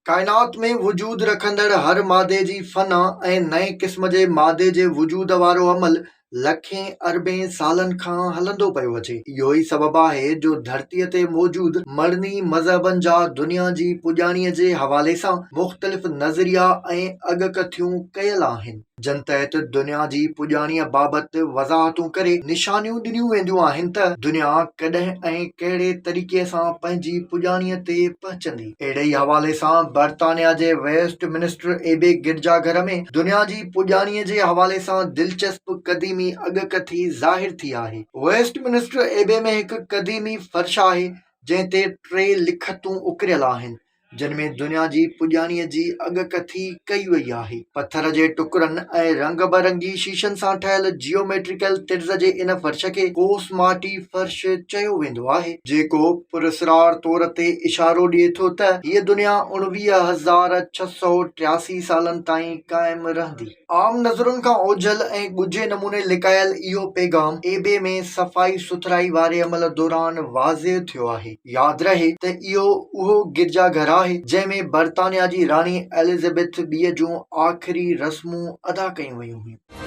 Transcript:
ڪائنات ۾ وجود رکندڙ هر مادي جي فنا ۽ نئين قسم جي مادي جي وجود وارو عمل لکين اربين سالن کان هلندو پيو اچي. اهو ئي سبب آهي جو ڌرتيء تي موجود مڙني مذهبن جا دنيا جي پڄاڻيء جي حوالي سان مختلف نظريا ۽ اڳڪٿيون ڪيل آهن. جن تحت دنيا جي پڄاڻيء بابت وضاحتون ڪري نشانيون ڏنيون وينديون آهن ته دنيا ڪڏهن ۽ ڪهڙي طريقي سان پنهنجي پڄاڻيء تي پهچندي. اهڙي ئي حوالي سان برطانيا جي ويسٽ منسٽر ايبي گرجا گهر ۾ دنيا جي پڄاڻيء جي حوالي سان دلچسپ قديمي اڳڪٿي ظاهر ٿي آهي. ويسٽ منسٽر ايبي ۾ هڪ قديمي فرش آهي، جنهن تي ٽي لکتون اڪريل آهن. جن ۾ دنيا جي پڄاڻيء جي اڳڪٿي ڪئي وئي آهي. پٿر جي ٽڪرن ۽ رنگ برنگي شيشن سان ٺهيل جيوميٽريڪل طرز جي ان فرش کي ڪوسماٽي فرش چيو ويندو آهي، جيڪو پراسرار طور تي اشارو ڏئي ٿو ته هيء دنيا 29683 سالن تائين قائم رهندي. عام نظرن کان اوجهل ۽ ڳجهي نموني لڪايل اهو پيغام اي بي ۾ صفائي سٿرائي واري عمل دوران واضح ٿيو آهي. ياد رهي ته اهو اهو گرجا گهر آهي جنهن ۾ برطانيا جي راڻي ايلزبيٿ ٻي جون آخري رسمون ادا ڪيون ويون هيون.